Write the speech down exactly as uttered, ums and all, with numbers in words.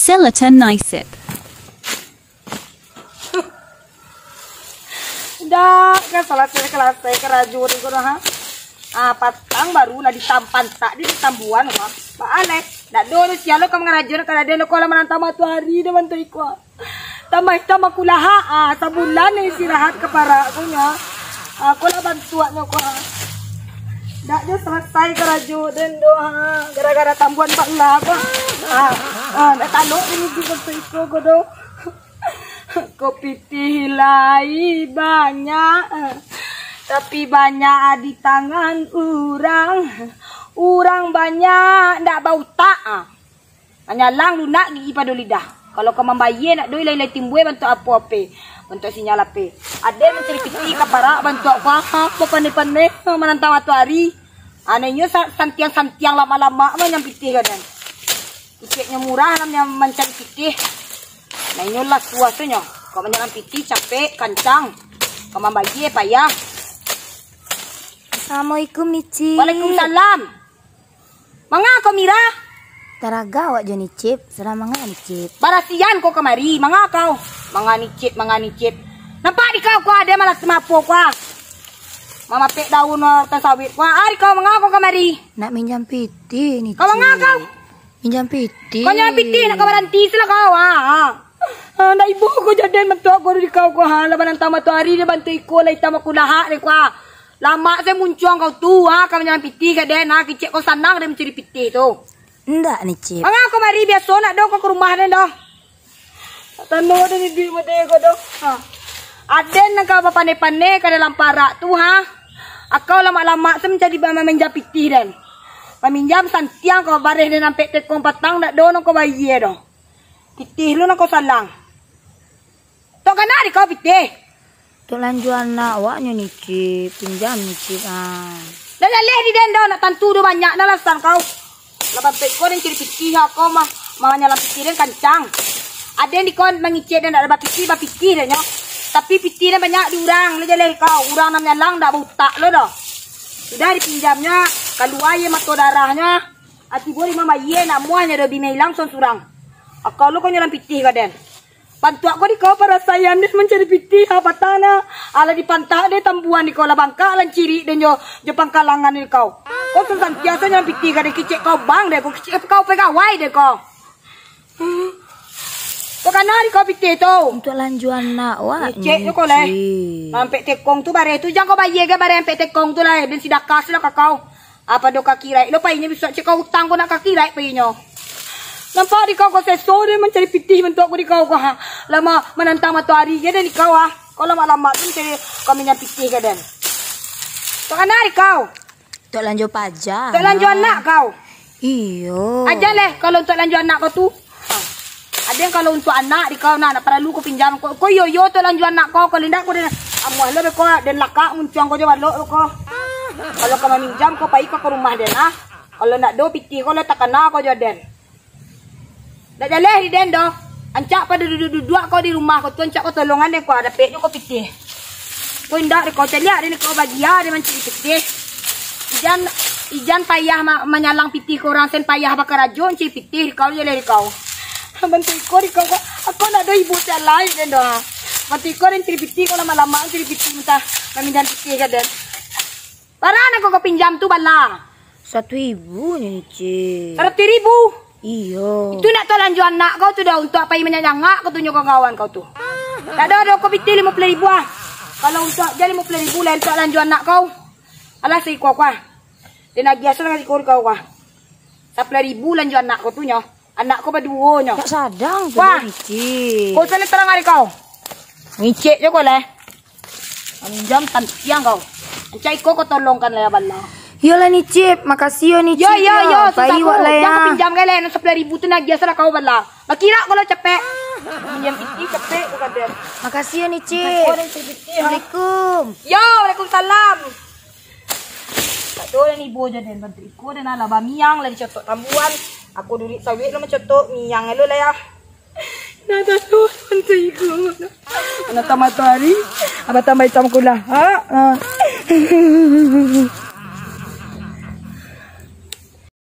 Selatan Nisip. Dah, kan salasai-salasai karajo di kono, ha? Ah, patang baru lah ditampan tak di ditambuan, wah. Baalai. Dak do lu sialo ka mangarajo nak karajo nak kolah manantang matuari dah bantu iko. Tambah-tambah kulaha, ah, sabulan ni istirahat ka parak ko nyo. Ah, ko lah bantuaknyo ko, ah. Dak jo salasai karajo den do, ah, gara-gara tambuan bala ko. Ah, ah, dak talok ni di bantu iko ko do. Ko pitih lai banyak, tapi banyak di tangan urang. Urang banyak ndak bautak, ah. Manyalang lunak gigi pado lidah. Kalau ka mambayie nak doi lai-lai timbue bantuak apo ape. Bantuak sinyal ape. Ade mancari pitih ka parak bantuak ko, ha, bapandai-pandai, ha, manantang matuari. Anaknyo sa-, santiang-santiang lamak-lamak mah nyang pitih gadang. Kiceknyo murah lah nyang mancari pitih. Nah, inyo lah suasanyo. Kok manyalang pitih capek, kancang. Kok mambayie payah. Assalamualaikum, Nicip. Waalaikumsalam. Manga kau, Mira? Taraga awak jo Nicip, sadang manga Nicip? Barasian kau kamari, manga kau? Manga Nicip, manga Nicip. Nampak di kau, kau ade malah semapo kau? Mamapek daun, ah, tan sawit kau. Ah, di kau, manga kau kamari? Nak minjam pitih, Nicip. Kau manga kau? Minjam pitih. Kau minjam pitih, nak kau baranti, silah kau, ah, ah. Ah, ndak ibo kau jaden bantuak kau di kau, kau, ha, lah manantang matuari dia bantuak iko, lah itam aku lahak deh, kau, ah. Lamak se muncuang kau tu, ha, ka manyalang pitih ka den, ha, kicek kau sanang den mancari pitih tu. Indak, Nicip. Manga kau mari, biaso nak do kau ka rumah den doh. Tando den iduik mode kau doh. Ha. Aden nan ka bapane-pane ka dalam parak tu, ha. Akau lamak-lamak se mancari ba-, maminjam pitih den. Maminjam santiang kau bareh den ampek tekong patang, dak do nan kau bayie doh. Pitih lu nan kau salang. Tok kana di kau pitih? Tok lanjua anak awaknyo Nicip, pinjam Nicip, ah. Dah jaleh di den doh, nak tantu doh banyak nah alasan kau. Lah bantuak iko den cari pitih, ha, kau mah, mah manyalang pitih den kancang. Aden di kau mangicek den dak bapitih, bapitih den nyo. Tapi pitih den banyak di urang, lah jaleh kau. Urang nan manyalang dak bautak lo doh. Sudah dipinjamnyo, kalua ye mato darahnyo. Ati bori mama ye nak muahnyo doh bi mailang surang-surang. Akau lo kau nyalang pitih ka den. Pantuak ko di kau parasaian deh mancari pitih, ha, patah nah. Alah dipantak deh tambuan di kau lah bangkak lah cirik deh nyo jo pangkalangan di kau. Kau tu santiaso nyalang pitih ka deh kicek kau bang deh, kau kicek kau pegawai deh kau. Kau kana di kau pitih tu. Untuk lanjuan nak wak. Ngicek nyo kau leh. Ampek tekong tu bareh tu, jan kau bayie ge bareh ampek tekong tu lah, den sidakah sudah ka kau. Apa do kaki raik lo painyo bisuak cek kau utang kau nak kaki raik painyo. Nampak di kau, kau seso deh mancari pitih bantuak aku di kau, kau ha. Lama manantang matoari je deh di kau ha. Kau lamak-lamak tu mancari kau minyak pitih ka den. Tok kana di kau? Tok lanjo paja. Tok lanjo anak kau. Iyo. Aja leh kalau untuk lanjo anak kau tu. Ha. Aden kalau untuk anak di kau nah, nak paralu kau pinjam. Kau, kau iyo, iyo tu lanjuan nak kau, kalau indak kau den amuah lo beko den lakak muncuang kau jo balok lo kau. Kalau kau maminjam kau pai ka rumah den ah. Kalau ndak do pitih kau lah takana kau jo den. Ndak jaleh di den doh. Ancak pado duduak-duduak kau di rumah kau tu, ancak kau tolongan den kau dapek jo kau pitih. Kau indak deh, kau caliak deh, kau bagia deh mancari pitih. Ijan, ijan payah ma-, manyalang pitih ka urang sen payah bakarajo mancari pitih di kau je leh di kau. Bantu iko di kau, kau, aku nak do ibu cak lain den doh. Bantu iko den cari pitih kau lama-lama cari pitih minta maminjam pitih ka den. Bara nak kau, kau pinjam tu bala? Satu ibu ni, Cik. Satu ribu? Iyo. Itu nak tu lanjo anak kau tu dah, untuk pai manyanyangak kau tunyo kawan kau tu. Tak ada, ada kau pitih lima puluh ribu ah. Kalau untuk aja lima puluh ribu lah untuk lanjo anak kau. Alah, siko kau ah. Dia nagih asal dengan siko kau ah. Sapuluh ribu lanjo anak kau tu nyo. Anak kau baduo nyo. Tak sadang tu, Wah. Cik. Kau sana terang hari kau. Ngicik je kau lah. Minjam tantiang kau. Ancak iko kau tolongkan lah ya bala. Iyolah ni, Cip. Makasih yo ni, Yo, Cip, yo, yo. Yo, susah Pai kau. Wak lah ya. Jangan pinjam kan lah. Yang sepuluh ribu tu nagih asal kau bala. Bakirak kalau capek. Minjam piti capek kau kadang. Makasih yo ni, Cip. Kau ada piti, ha? Assalamualaikum. Yo, waalaikumsalam. Tak tahu lah ni ibu aja dan bantu iko dan lah bamiang lah dicotok tambuan. Aku durik sawit lah mencotok miang lo lah ya. Nah, tak tahu lah bantu iko. Anak tamat hari, abah tambah hitam kulah. Ha? Ha.